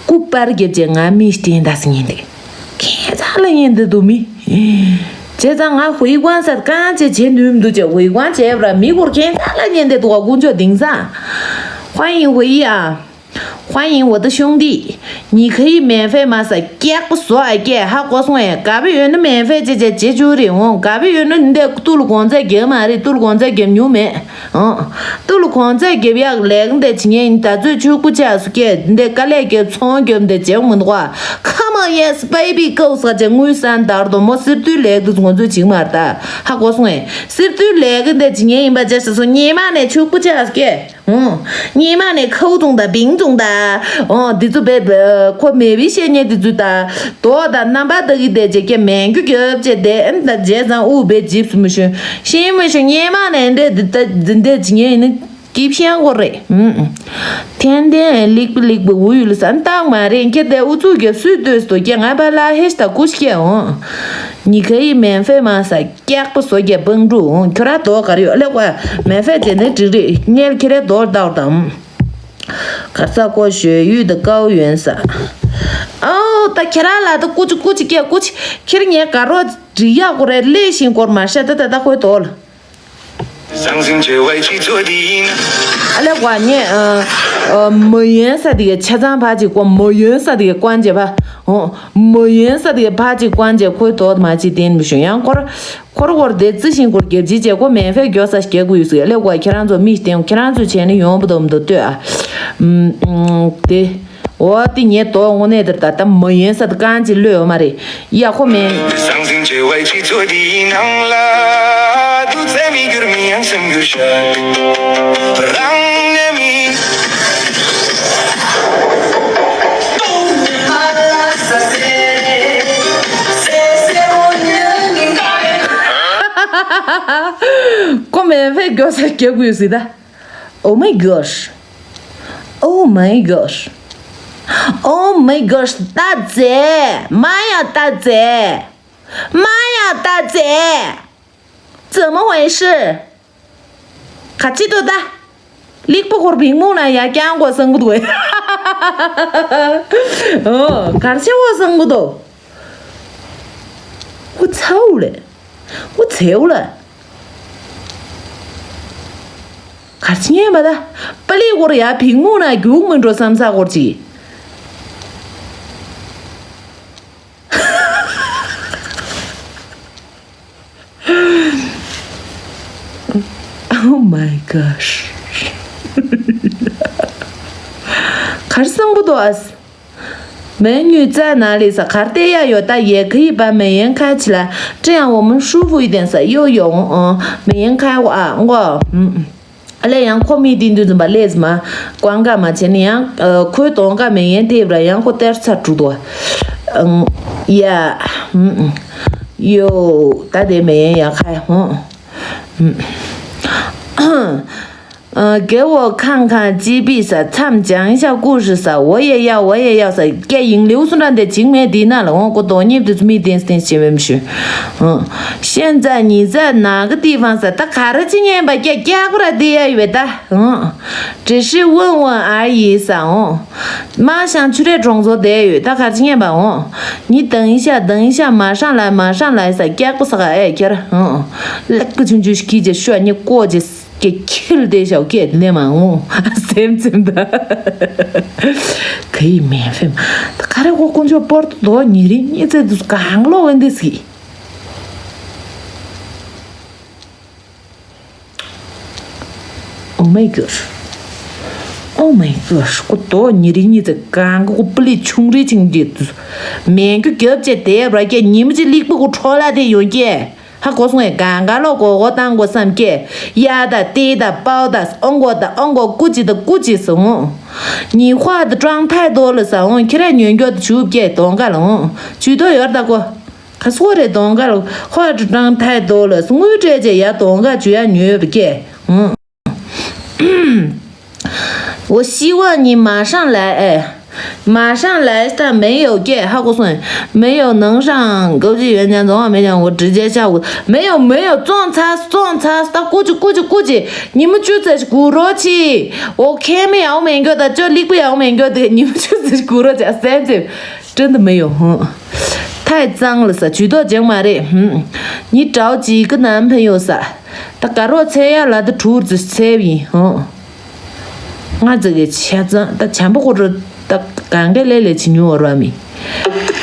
སྐུ་པར་རྒྱབ་ཅེ་ང་མི་སྟེང་ད་སི་ཉིན་དེ། ཁྱེད་ཚ་ལ་ཉིན་དེ་དུ་མི། བྱས་ཙང་ང་ཧུའི་ཀོང་ས་གང་ཅེ་བྱེད་ནུས་མི་འདུག་ཅེ་ཧུའི་ཀོང་བྱས་པ་ར་མི་སྐོར་ཁྱེད་ཚ་ལ་ཉིན་དེ་དུ་བ་ཀུན་ཅོ་དིང་ས། 欢迎回忆啊。欢迎我的兄弟。你可以免费吗ཟེར་སྐྱག་པ་བཟོ་ཨ་ཀྱེ། ཧ་གོ་སོང་ངས། དགའ་པོ་ཡོད་ན་免费ཅེས་བྱས་བྱེད་ཆོག་རེད་འོང་། དགའ་པོ་ཡོད་ན་འདི་ཏུ་ལ་གོང་ཚད་རྒྱབ་མ་རེད། ཏུ་ལ་གོང་ཚད་རྒྱབ་མྱོང་མེད། ཨང་། ཏུ་ལ་གོང་ཚད་རྒྱབ་ཡག་ལས་ཀ་འདི་བྱེད་ཉན་ཡིན། ད་ཚོད་ཆུ་ཁུ་ཆགས་སུ་སྐྱེས་འདི་དཀའ་ལས་རྒྱབ་ཚོང་རྒྱབ་འདི་བྱེད་མི་འདུག་ཨ། Come on, yes, baby, go ཟེར་བྱས་དངུལ་སན་དར་དོ་མོ་སིར་དུས་ལས་ཀ་འདི་ཚོ་ང་ཚོས་བྱེད་མ་རེད་ད། ཧ་གོ་སོང་ངས། སིར་དུས་ལས་ཀ་འདི་བྱེད་ཉན་ཡིན་པ་བྱས་ཟེར་སོང་། ཉི་མ་ནས་ཆུ་ཁུ་ཆགས་སུ་སྐྱེས། ཨོ། སྙེ་མ་ནས་ཁའུ་བཙོང་དང་བིང་བཙོང་དང་། ཨོ། འདི་ཚོ་བས་ཁོ་མེ་བི་བཤད་ཉེ་འདི་ཚོ་དང་། དོག་དང་རྣམ་པ་དག་གི་དེ་བྱེད་ཀྱི་མེན་རྒྱུ་རྒྱབ་བྱས་དེ་ཨེམ་དང་རྗེས་ཚང་དབུ་བས་འཇིབས་སུ་མི་ཤོན། ཤེས་མི་ཤོན། སྙེ་མ་ནས་འདྲེ་འདི་ད་འདི་འདྲས་བྱེད་ཉེ་ཡིན་ན་སྐྱིབ་ཤང་གོ་རེད། ཨུམ། ཐན་ཐན་ལིག་པི་ལིག་པི་འུ་ཡུལ་སན་ཏག་མ་རེད། ཁྱེད་དེ་ཨུ་ཚུགས་རྒྱབ་སུས་ལྟོས་སུ་ཀྱེ་ང་པ་ལ་ཧེ་ཤ་ད་ཀུ་ཤ་ཀྱེ་ཨོ། 你可以免费吗ཟེར། སྐྱག་པ་བཟོ་རྒྱ་སྤང་ཕྲུག་ཁྱོད་ར་དོག་ག་རེ་ཡོད་ལེ་ཀ་མེ་ཧྥེ་དེ་ནི་འགྲིག་རེད། ངས་ཁྱེད་རའི་དོག་ལྟ་བར་དང་། གར་ས་ཀོ་ཞོད་ཡུད་དུ་ཀའུ་ཡོན་ས། ཨོ་ད་ཁྱེད་ར་ལ་ད་ཀུ་ཅི་ཀུ་ཅི་སྐད་ཀུ་ཅི་ཁྱེད་ངས་དགའ་རོགས་འགྲིག་ཡག་གོ་རེད་ལས་ཤིང་སྐོར་མ་ཤ་ད་ད་ད་ཁོའི་དོག་ལ། ཨ་ལེ་ཀ་ངས་ཨ་ཨ་མ་ཡོན་ས་དེ་གའི་ཆ་ཚང་ཕ་ཅིག་ཀོ་མ་ཡོན་ས་དེ་གའི་ཀོན་ཅེ་ཕ། ཨོ། མ་ཡོན་ས་དེ་ཕ་ཅིག་ཀོན་ཅེ་ཁོའི་དོག་མ་ཅིག་བསྟན་མི་ཤོང་ཡང་ཁོར། ཁོར་ཁོར་དེ་རྩི་ཤིང་སྐོར་རྒྱབ་ཅི་བྱས་ཁོ་མེ་ཧྥེ་མགྱོགས་ས་རྒྱག་དགོས་ཡོད་ཟེར་ལེ་ཀ་ཁྱེད་རང་ཚོ་མི་བསྟན་ཁྱེད་རང་ཚོ་བྱས་ནས་ཡོང་བུ་དོམ་དུ་ལྟོས་ཨ། ཨམ་དེ། འོ་དེ་ངས་དོག་དངོས་གནས་དེར་ད་ལྟ་མ་ཡོན་ས་དེ་རྐང་ཅིག་ལོས་ཡོད་མ་རེད། ཡ་ཁོ་མེན། ཁོ་མེན་ཧྥེ་མགྱོགས་ས་རྒྱག་དགོས་ཟེར་ད། Oh my gosh. Oh my gosh. Oh my gosh. 大姐，妈呀，大姐，妈呀，大姐，怎么回事？ ག་ཅི་འདུག་ད། ལིག་པ་ཁོར་བིང་མོ་ན་ཡ་རྐྱང་གོ་སང་གུ་འདུག་ཨེ། ཨོ་གར་ཆེ་བོ་སང་གུ་འདུག་ཨོ་ཚའུ་ལེ། ཨོ་ཚའུ་ལེ། གར་ཆེ་ཉན་པ་ད། པ་ལི་ཁོར་ཡ་བིང་མོ་ན་རྒྱུག་མི་འགྲོ་བསམ་ས་ཁོར་ཅི། Oh my gosh. 可是生不多啊。美女在哪里？是卡地亚有大也可以把美颜开起来，这样我们舒服一点噻。又有，嗯，美颜开我啊，我，嗯。 ཨ་ལས་ཡང་ཁོ་མི་དེ་འདུག་འཛིན་པ་ལས་མ་ཀོང་ཀ་མ་བྱས་ནས་ཡང་ཁོའི་གདོང་ཁ་མེ་ཡན་ཐེབས་ར་ཡང་ཁོ་ཏེར་ཚ་དྲུག་ཏོ། ཡ། ཡོ། ད་དེ་མེ་ཡན་ཡ་ཁ་ཧོ། 给我看看ཅི་པི་ས་མཚམས་讲一下故事ས་我也要我也要ས་སྐད་ཡིན་ལེའུ་སུ་འདྲ་འདི་བྱིང་མེད་འདི་ན་ལ་འོང་ཁོ་དོ་ཉིབ་དུ་མི་བསྟན་བསྟན་བྱེད་མེད་མི་ཞུ། ཨང་། 现在你在哪个地方ས་ད་ག་རེ་ཅི་ཉན་པ་སྐད་སྐྱག་པ་ར་འདི་ཡ་ཡོད་ད། ཨང་། 只是问问而已ས་འོང་། 马上去这种所得ཡོད་ད་ག་རེ་ཅི་ཉན་པ་འོང་། 你等一下等一下马上来马上来ས་སྐྱག་པ་ས་ག་ཨེ་ཁྱེར། ཨང་། ལེགས་ཀི་ཆུང་ཆུང་ཞིག་གིས་ཀྱི་ཤོ་ཉི་ཀོ་ཅི། ཀྱི་ཁྱིལ་དེ་ཞའོ་ཀྱེ་ལེ་མ་ངོ་སེམས་ཙམ་ད། ག་ཡི་མེ་ཧྥེ་མ། ད་ག་རེ་ཁོ་དཀོན་མཆོག་པོར་དུ་དོ་ཉི་རི་གཉིས་ཚེ་དུས་གང་ལོ་འོན་ཏེ་སི། Oh my gosh. Oh my gosh. ཁོ་དོ་ཉི་རི་གཉིས་ཚེ་གང་གོ་པུ་ལི་ཆུང་རི་ཆིང་གྱེ་དུས། མེན་གྱུ་རྒྱབ་ཅེ་དེ་བར་ཀྱེ་ཉི་མ་ཅི་ལིག་པུ་གོ་ཁྲོ་ལ་དེ་ཡོང་ཀྱེ། ཧ་གོ་སོང་ངས་གང་ག་ལོ་གོ་གོ་བཏང་གོ་བསམ་ཀྱེ། ཡ་ད་ཏི་ད་པའོ་ད་ཨོང་གོ་ད་ཨོང་གོ་ཀུ་ཅི་ད་ཀུ་ཅི་སོང་། ཉི་ཧྭ་ད་ཀྲང་ཐའི་དོ་ལ་ས་འོང་ཁྱེད་ར་ཉོན་གྱོ་ད་ཆུབ་ཀྱེ་དོང་ག་ལ་འོང་ཇུས་དོ་ཡོར་ད་གོ། ག་སོ་རེ་དོང་ག་ལ་ཧྭ་ད་ཀྲང་ཐའི་དོ་ལ་དངུལ་སྤྲད་ཅེ་ཡ་དོང་ག་ཇུ་ཡ་ཉོས་པ་ཀྱེ་འོང་། 我希望你马上来，哎，马上来，但没有给，还给我送，没有能上，估计人家昨晚没讲，我直接下午没有没有，撞擦撞擦，他估计估计估计，你们就在鼓楼去，我看没有没个的，就立不了没个的，你们就在鼓楼讲三句，真的没有，哼，太脏了，是，举到讲嘛的，嗯，你找几个男朋友噻？ ད་དགའ་རོགས་འཚོལ་ཡ་ལ་ད་དྲུག་ཙམ་འཚོལ་བ་ཡིན་ཧང་། ང་ཙི་གི་ཆ་ཚང་ད་བྱམས་པོ་ཁོ་རུ་ ད་གང་ག་ལེ་ལེ་བྱེད་མྱོང་བ་ར་མི།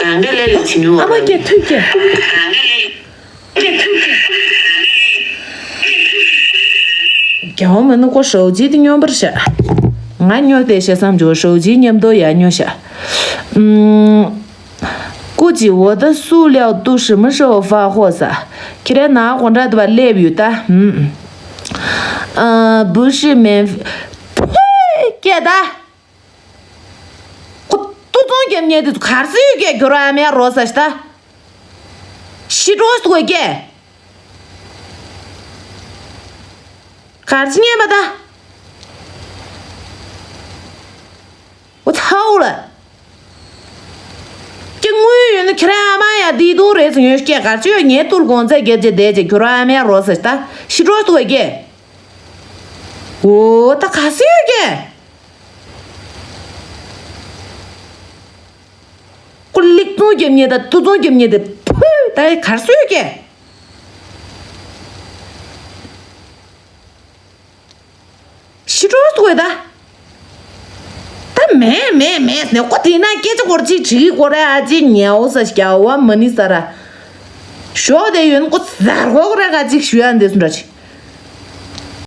གང་ག་ལེ་ལེ་བྱེད་མྱོང་བ་ར་མི། ཨ་མ་སྐད་ཐུག་སྐད། རྒྱལ་བ་མ་ནུ་ཀོ་ཧྲོ་ཇི་དེ་སྨྱོན་པར་བྱ། ང་སྨྱོ་དེ་བྱ་བསམ་བྱོ་ཧྲོ་ཇི་མཉམ་དུ་ཡ་སྨྱོ་བྱ། ཨུམ། 估计我的塑料都什么时候发货撒？ཁྱེད་རང་ན་གོང་དྲག་དུ་བ་སླེབས་ཡོད་ད། ཨུམ། ཨ། 不是免费། ཕོའི་སྐད་ད། ཁོ་ཏུ་ཙོང་རྒྱབ་ཉེ་དུ་གར་སི་ཡོད་སྐད་གྱོ་ར་ཨ་མའི་རོ་ས་ཤི་ད། ཤི་འགྲོ་སི་ཐུག་གི་སྐད། གར་སི་ཉེ་མ་ད། འོ་ཚའོ་ལ། ཀྱི་དངུལ་ཡོད་ན་ཁྱེད་རང་ཨ་མ་ཡ་དེའི་དུ་རེད་ཟེར་ཡོད་སྐད་གར་སི་ཡོད་ཉེ་ཏུར་གོང་ཚད་བརྒྱབ་ཅེ་བསྡད་ཅེ་གྱོ་ར་ཨ་མའི་རོ་ས་ཤི་ད། ཤི་འགྲོ་སི་ཐུག་གི་སྐད། འོ་ད་གར་སི་ཡོད་སྐད། ཀུ་ལིག་ཙོང་རྒྱབ་ཉེ་ད་ཏུ་ཙོང་རྒྱབ་ཉེ་དེ་ཕུ་ད་གར་སོད་ཀྱེ། ཤི་འགྲོ་སོད་ད། ད་མེད་མེད་མེད་ནས་ཀོ་དེ་ན་སྐད་ཆ་སྐོར་ཅིག་དྲིས་སྐོར་ཨ་ཅེ་ཉལ་ས་སྐྱ་བ་མ་ནི་ས་ར། ཞོག་དེ་ཡོན་ཀོ་ཟར་གོ་ར་ག་ཅིག་ཞུ་ཡ་འདི་སུ་འདྲ་ཅིག